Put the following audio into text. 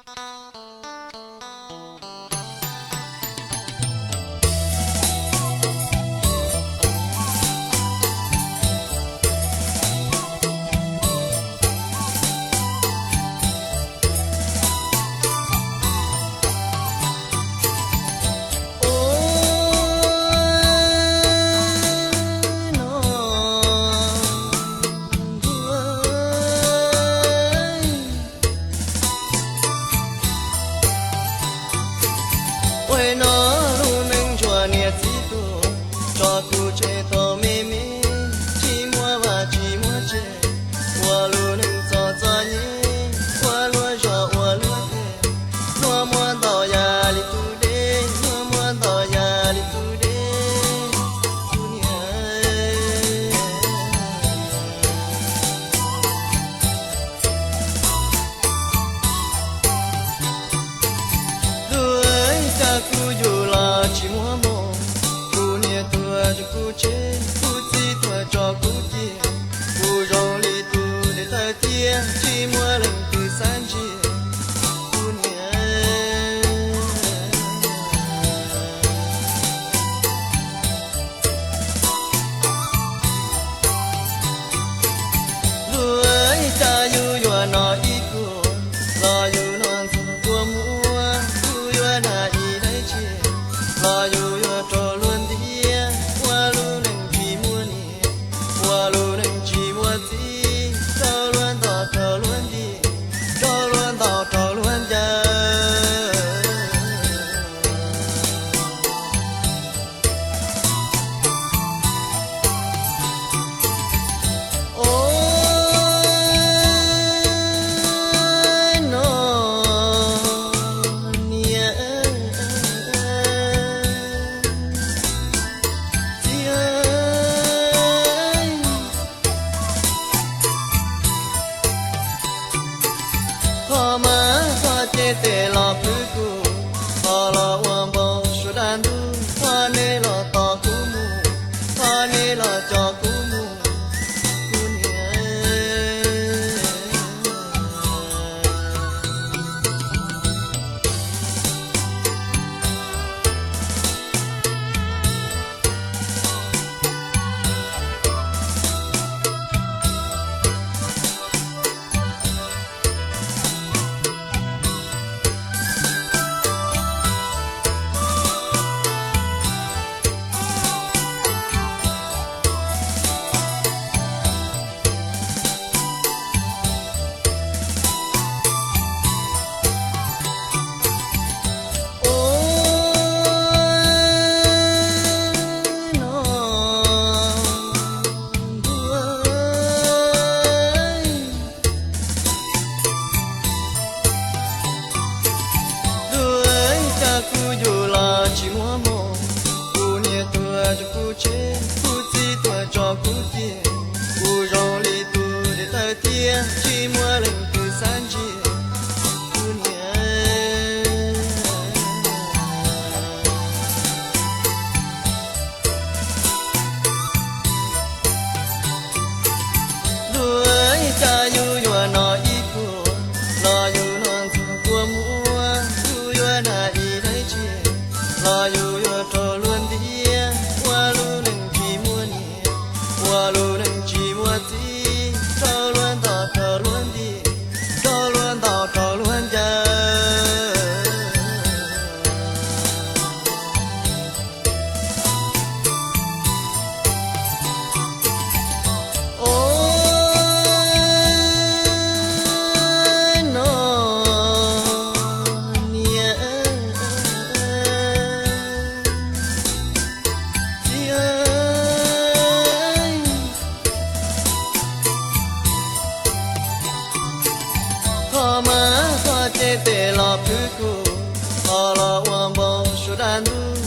Ua no lub neej ntsuag niam txiv tuag, tso kuv tseg tau me me, tsis muaj vaj tsis muaj tsev, ua lub neej txom txom nyem, ua luag zog ua luag teg, luag muab ntaus ya li tus dej, luag muab ntaus ya li tus dej, kuv niam. Lub caij kuv yug los tsis muaj hmoo, kuv niam tuag tso kuv tseg, kuv txiv tuag tso kuv cia, kuv zoo li tus dej tawg tiaj, tsis muaj leej twg xav ntsia, kuv niam. Lub caij yus yuav noj ib pluag, los yus noj ntxuag kua muag, yus yuav noj ib daim txiag, los yus yuav raug luag ntiab, ua lub neej tsis muaj niam, ua lub neej tsis muaj txiv, raug luag ntaus raug luag ntiab, raug luag ntaus raug luag ncaws. Ua no niam txiv, thov mas thov cev tes los pw kuv, thov los ua npau suav dab ntub, thov neb los tos kuv mus, thov neb los coj kuv mus, kuv niam. Ua no ntuj, lub caij kuv yug los tsis muaj hmoo, kuv niam tuag tso kuv tseg, kuv txiv tuag tso kuv cia, kuv zoo li tus dej tawg tiaj, tsis muaj leej twg xav ntsia, kuv niam. Lub caij yus yuav noj ib pluag, los yus noj ntxuag kua muag, yus yuav noj ib daim txiag, los yus yuav raug luag ntiab, ua lub neej tsis muaj niam, ua lub neej tsis muaj txiv, raug luag ntaus raug luag ntiab, raug luag ntaus raug luag ncaws. Ua no niam txiv, thov mas thov cev tes los pw kuv, thov los ua npau suav dab ntub,